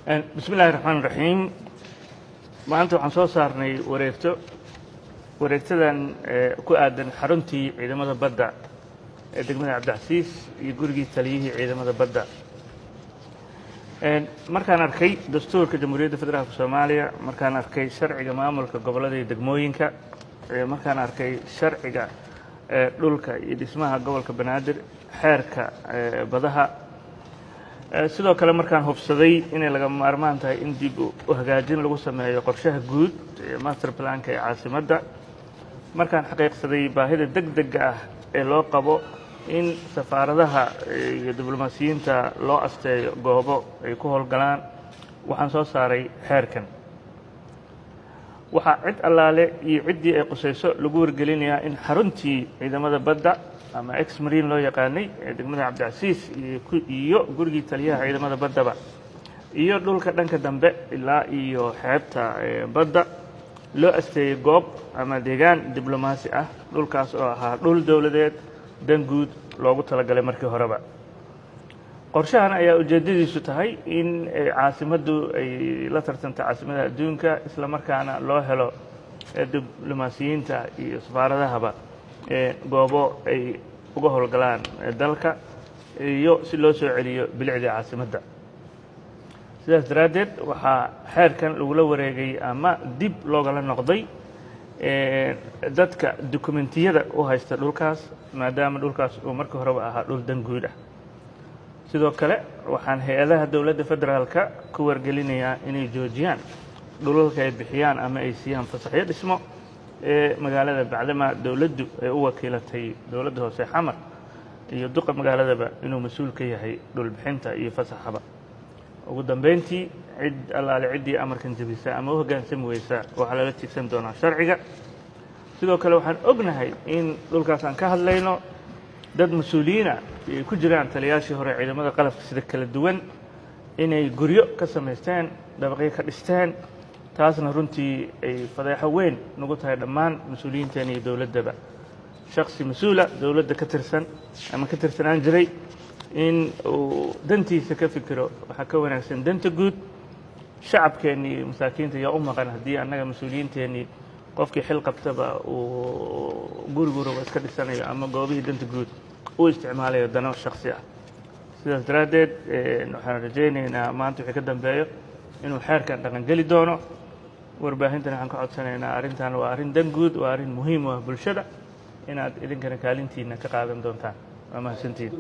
Bismi Illaahi Raxmaan Raxiim. Maanta waxaan soo saarnay wareegto. Wareegtadan ku aadan xaruntii ciidamada badda ee degmada Cabdicasiis iyo gurigii taliyihii ciidamada badda. Markaan arkay dastuurka Jamhuuriyadda Federaalka Soomaaliya, markaan arkay sharciga maamulka gobollada iyo degmooyinka, markaan arkay sharciga dhulka iyo dhismaha gobolka Banaadir, xeerka badaha, sidoo kale markaan hubsaday inay lagama maarmaan tahay in dib u hagaajin lagu sameeyo qorshaha guud ee master planka ee caasimadda, markaan xaqiiqsaday baahida deg dega ah ee loo qabo in safaaradaha iyo diblomaasiyiinta loo asteeyo goobo ay ku howlgalaan, waxaan soo saaray xeerkan. Waxaa cid allaale iyo ciddii ay qusayso lagu wargelinayaa in xaruntii ciidamada badda ama ex marine loo yaqaanay ee degmada Cabdicasiis iyo gurigii taliyaha ciidamada baddaba iyo dhulka dhanka dambe ilaa iyo xeebta badda loo asteeyey goob ama deegaan diblomaasi ah, dhulkaas oo ahaa dhul dowladeed dan guud loogu talagalay markii horeba. Qorshahan ayaa ujeeddadiisu tahay in caasimaddu ay la tartanto caasimadaha adduunka, isla markaana loo helo diblomaasiyiinta iyo safaaradahaba goobo ay uga howlgalaan dalka iyo si loo soo celiyo bilicdii caasimadda. Sidaas daraaddeed, waxaa xeerkan lagula wareegay ama dib loogala noqday dadka dukumentiyada u haysta dhulkaas, maadaama dhulkaas uu markii horeba ahaa dhul dan guud ah. Sidoo kale, waxaan hay-adaha dowladda federaalka ku wargelinayaa inay joojiyaan dhulalka ay bixiyaan ama ay siiyaan fasaxyo dhismo ee magaalada, bacdama dowladdu ay u wakiilatay dowladda hoose Xamar iyo duqa magaaladaba inuu mas-uul ka yahay dhulbixinta iyo fasaxaba. Ugu dambeyntii, cid allaale ciddii amarkan jebisa ama u hoggaansami weysa waxaa lala tiigsan doonaa sharciga. Sidoo kale, waxaan ognahay in dhulkaas aan ka hadlayno dad mas-uuliyiina ay ku jiraan taliyaashii hore ciidamada qalabka sida kala duwan inay guryo ka samaysteen, dabaqyo ka dhisteen, taasna runtii ay fadeexo weyn nagu tahay dhammaan mas-uuliyiinteena iyo dowladdaba. Shaksi mas-uula dowladda ka tirsan ama ka tirsanaan jiray in uu dantiisa ka fikiro waxaa ka wanaagsan danta guud. Shacabkeennii iyo masaakiinta yaa u maqan haddii annaga mas-uuliyiinteennii qofkii xil qabtaba uu gurigu rabo iska dhisanayo ama goobihii danta guud u isticmaalayo dano shaksi ah? Sidaas daraaddeed, waxaan rajaynaynaa maanta wixii ka dambeeyo inuu xeerkan dhaqangeli doono. Warbaahintan waxaan ka codsanaynaa, arrintan waa arrin dan guud, waa arrin muhiim u ah bulshada, inaad idinkana kaalintiina ka qaadan doontaan. Waa mahadsantihin.